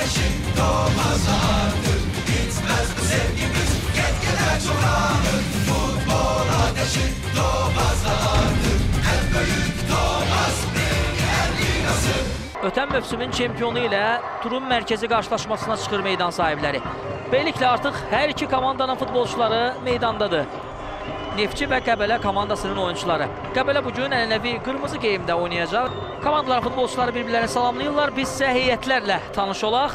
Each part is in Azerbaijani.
Ateşi doğmaz artık. Bitmez bu sevgimiz, gitgide çoğalır. Futbol ateşi doğmaz artık. En büyük Thomas Premier Ligası. Ötən mövsümün çempionu ilə turun mərkəzi qarşılaşmasına çıxır meydan sahibləri. Beləliklə artıq hər iki komandanın futbolçuları meydandadır. Neftçi və Qəbələ komandasının oyunçuları. Qəbələ bugün ənənəvi qırmızı geyimdə oynayacaq. Komandaların futbolçuları bir-birlərini salamlayırlar. Biz isə heyətlərlə tanış olaq.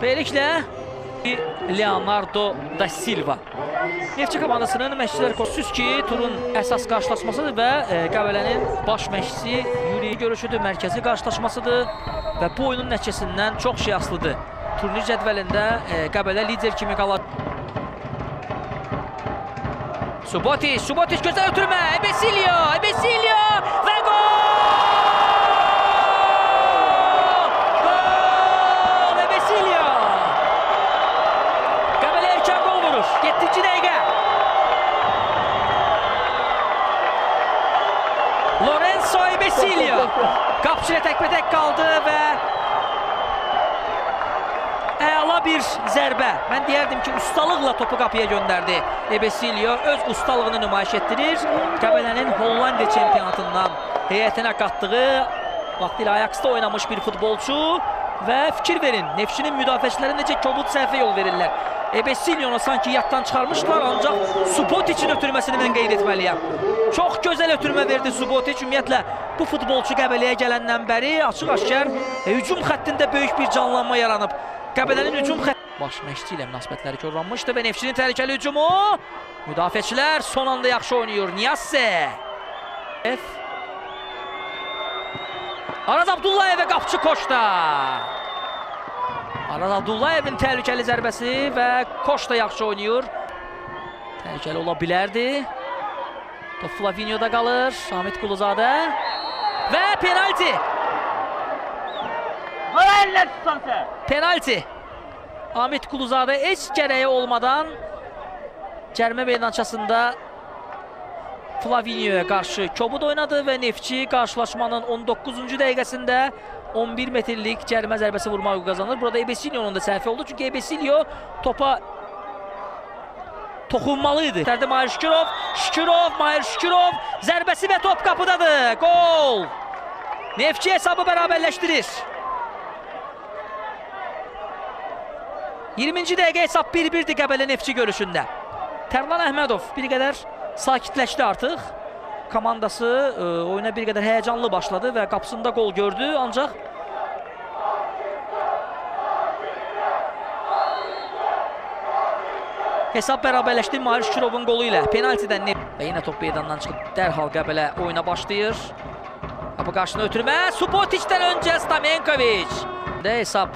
Beləliklə Leonardo da Silva. Neftçi komandasının məşqçilər korpusu ki, turun əsas qarşılaşmasıdır və Qəbələnin baş məşqçisi Yuri görüşüdür, mərkəzi qarşılaşmasıdır və bu oyunun nəticəsindən çox şey asılıdır. Turnir cədvəlində Qəbələ lider kimi qalar. Subotic, Subotic gözəl ötürmə, Ebesilio, Ebesilio və gol! Gol! Ebesilio! Qəbələ erkən gol vurur. 7-ci dəqiqə. Lorenzo Ebesilio qapıçı ilə təkbətək qaldı və əla bir zərbə. Mən deyərdim ki, ustalıqla topu qapıya göndərdi. Ebesilio öz ustalığını nümayiş etdirir. Qəbələnin Hollandiya çempionatından heyətinə qatdığı, vaxtilə Ajaxda oynamış bir futbolçu və fikir verin, Neftçinin müdafiəçiləri necə kobud səhvə yol verirlər. Ebesilionu sanki yaddan çıxarmışlar, ancaq Subotic'in ötürməsini mən qeyd etməliyəm. Çox gözəl ötürmə verdi Subotic. Ümumiyyətlə, bu futbolçu Qəbələyə gələndən bəri açıq-aşkar hücum xəttində böyük bir canlanma yaranıb. Qəbələnin hücum xətti baş məşqçi ilə münasibətləri korlanmışdı və Neftçinin təhlükəli hücumu. Müdafiəçilər son anda yaxşı oynayır. Niyasse. Araz Abdullayev və qapıçı Koşda. Araz Abdullayevin təhlükəli zərbəsi və Koşda yaxşı oynayır. Təhlükəli ola bilərdi. Top Flavinho'da qalır. Hamid Quluzadə və penalti. Penalti. Hamid Quluzadə heç gərəyi olmadan cərmə meydançasında Flavinho'ya qarşı kobud oynadı və Neftçi qarşılaşmanın 19-cu dəqiqəsində 11 metrlik cərmə zərbəsi vurma hüququ qazanır. Burada Ebesilio'nun da səhvi oldu. Çünki Ebesilio topa toxunmalı idi. Dərdi Mahir Şükürov, Şükürov, Mahir Şükürov zərbəsi və top qapıdadır. Gol! Neftçi hesabı bərabərləşdirir. 20-ci dəqiqə hesab 1-1-dir Qəbələ Neftçi görüşündə. Tərlan Əhmədov bir qədər sakitləşdi artıq. Komandası oyuna bir qədər həyəcanlı başladı və qapısında qol gördü. Ancaq hesab bərabərləşdi Mahir Şükürovun qolu ilə. Penaltidən və yenə top meydandan çıxıb dərhal Qəbələ oyuna başlayır. Qapı qarşısına ötürmə. Subotic'dən öncə Stamenkovic. Hesab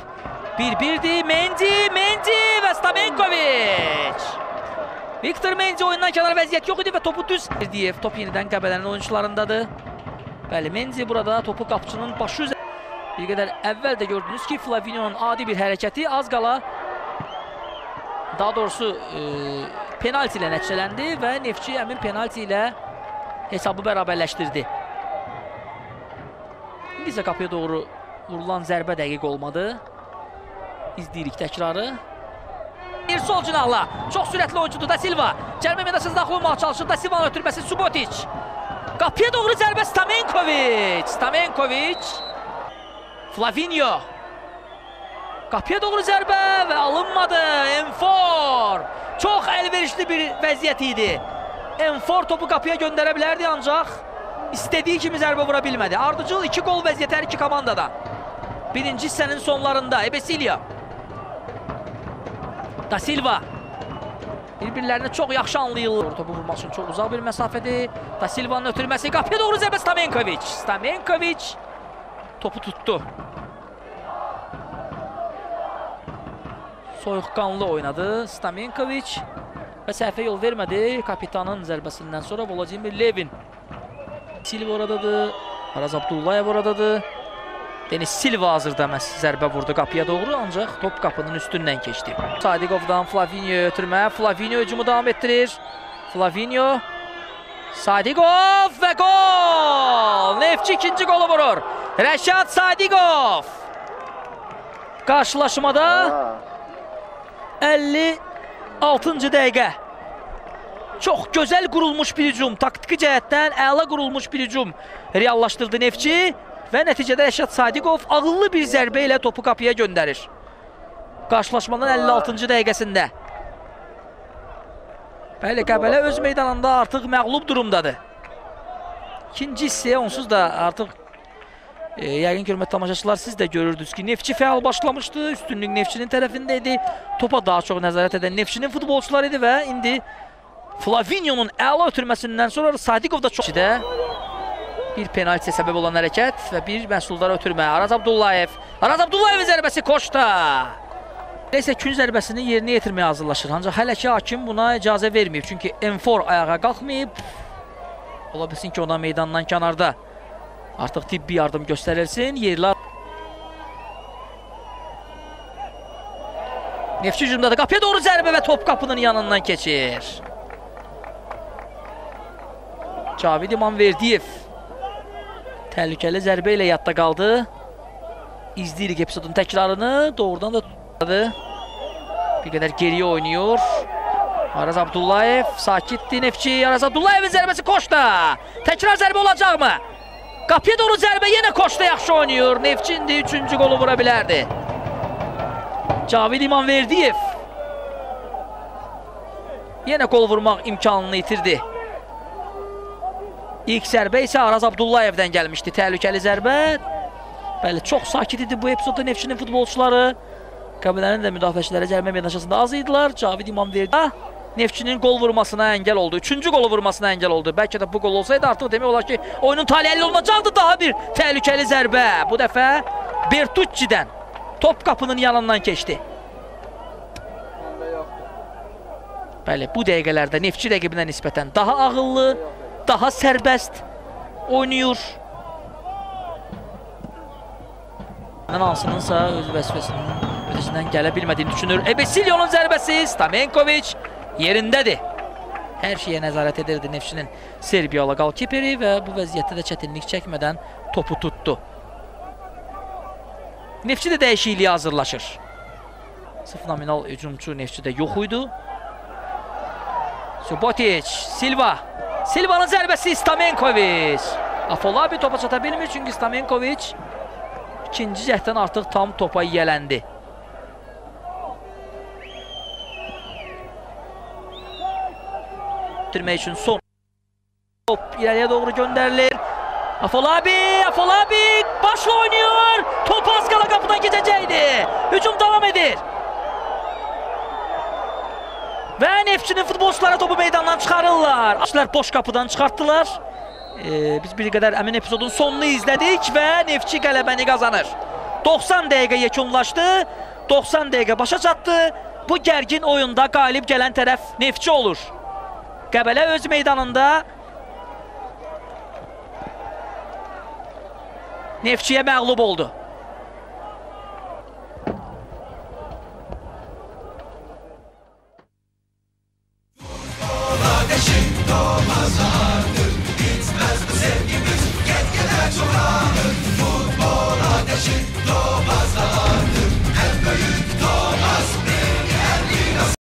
1-1-dir. Mendi, Mendi və Stamenkovic. Viktor Mendi oyundan kənar vəziyyət yox idi və topu düz Verdiyev. Top yenidən Qəbələnin oyunçularındadır. Bəli, Mendi burada topu qapıçının başı üzərində. Bir qədər əvvəl də gördünüz ki, Flavinho'nun adi bir hərəkəti az qala, daha doğrusu penalti ilə nəticələndi və Neftçi həmin penalti ilə hesabı bərabərləşdirdi. İndi isə qapıya doğru vurulan zərbə dəqiq olmadı. İzləyirik təkrarı. Bir sol cinahla. Çox sürətli oyuncudur Da Silva. Cərmə meydançasına daxil olmağa çalışır. Da Silva'nın ötürməsi Subotic. Qapıya doğru zərbə Stamenkovic. Stamenkovic. Flavinho. Qapıya doğru zərbə və alınmadı. Enfor. Çox əlverişli bir vəziyyət idi. Enfor topu qapıya göndərə bilərdi, ancaq istədiyi kimi zərbə vura bilmədi. Ardıcıl 2 gol vəziyyəti hər iki komandada. Birinci hissənin sonlarında Ebesilio. Da Silva. Bir-birlərini çox yaxşı anlayırlar. Topu vurmaq üçün çox uzaq bir məsafədir. Da Silva'nın ötürməsi. Qapıya doğru zərbə Stamenkovic. Stamenkovic topu tutdu. Soyuqqanlı oynadı Stamenkovic və səhvə yol vermədi. Kapitanın zərbəsindən sonra Volodimir Levin. Silva oradadır. Araz Abdullayev oradadır. Denis Silva hazırda məhz zərbə vurdu qapıya doğru, ancaq top qapının üstündən keçdi. Sadiqovdan Flavinho'ya ötürmə. Flavinho hücumu davam etdirir. Flavinho Sadiqov və gol! Neftçi ikinci qolu vurur. Rəşad Sadiqov. Qarşılaşmada 56-cı dəqiqə. Çox gözəl qurulmuş bir hücum, taktiki cəhətdən əla qurulmuş bir hücum reallaşdırdı Neftçi və nəticədə Rəşad Sadiqov ağıllı bir zərbə ilə topu qapıya göndərir. Qarşılaşmanın 56-cı dəqiqəsində. Bəli, Qəbələ öz meydanında artıq məğlub durumdadır. İkinci hissəyə onsuz da artıq yəqin ki, hörmətli tamaşaçılar, siz də görürdünüz ki, Neftçi fəal başlamışdı, üstünlük Neftçinin tərəfində idi. Topa daha çox nəzarət edən Neftçinin futbolçuları idi və indi Flavinio'nun əla ötürməsindən sonra Sadiqov da çox bir penaltiyə səbəb olan hərəkət və bir məhsuldar ötürmə. Araz Abdullayev. Araz Abdullayevin zərbəsi Koşda. Neysə, kün zərbəsini yerinə yetirməyə hazırlaşır. Ancaq hələ ki, hakim buna icazə verməyib. Çünki Enfor ayağa qalxmayıb. Ola bilsin ki, ona meydandan kənarda artıq tibbi yardım göstərilsin. Yerli Neftçi hücumdadır. Qapıya doğru zərbə və top qapının yanından keçir. Cavid İmamverdiyev təhlükəli zərbə ilə yadda qaldı. İzləyirik epizodun təkrarını. Doğrudan da tutdu. Bir qədər geriyə oynayır. Araz Abdullayev sakitdir Neftçi. Araz Abdullayevin zərbəsi Koşda. Təkrar zərbə olacaqmı? Qapıya doğru zərbə, yenə Koşda yaxşı oynayır. Neftçi indi 3-cü qolu vura bilərdi. Cavid İmamverdiyev yenə qol vurmaq imkanını itirdi. İlk zərbə isə Araz Abdullayevdən gəlmişdi. Təhlükəli zərbə. Bəli, çox sakit idi bu epizodda Neftçinin futbolçuları. Qəbələnin də müdafiəçiləri cərimə meydançasında az idilər. Cavid İmamverdiyev Neftçinin qol vurmasına əngəl oldu. 3-cü qolu vurmasına əngəl oldu. Bəlkə də bu qol olsaydı artıq demək olar ki, oyunun taleyi əlli olunacaqdı. Daha bir təhlükəli zərbə. Bu dəfə Bertucci'dən top qapının yanından keçdi. Bəli, bu dəqiqələrdə Neftçi rəqibinə nisbətən daha ağıllı, daha sərbəst oynayır. Hansınınsa öz vəzifəsinin ötəsindən gələ bilmədiyini düşünür. Ebesilio'nun zərbəsi, Stamenkovic yerindədir. Hər şeyə nəzarət edirdi Neftçinin Serbiyalı qalkiperi və bu vəziyyətdə də çətinlik çəkmədən topu tutdu. Neftçi də dəyişikliyə hazırlaşır. Sıf nominal hücumçu Neftçidə yox idi. Subotic, Silva. Silva'nın zərbəsi Stamenkovic. Afolabi topa çata bilmir çünki Stamenkovic ikinci cəhddən artıq tam topa yiyələndi. Bitirmək üçün son top irəliyə doğru göndərilir. Afolabi, Afolabi başla oynayır. Top az qala qapıdan keçəcəkdi. Hücum davam edir. Və Neftçinin futbolçuları topu meydandan çıxarırlar. Neftçilər boş qapıdan çıxartdılar. Biz bir qədər həmin epizodun sonunu izlədik və Neftçi qələbəni qazanır. 90 dəqiqə yekunlaşdı. 90 dəqiqə başa çatdı. Bu gərgin oyunda qalib gələn tərəf Neftçi olur. Qəbələ öz meydanında Neftçiyə məğlub oldu. Bitmez bu sevgimiz, gitgide çoğalır. Futbol ateşi.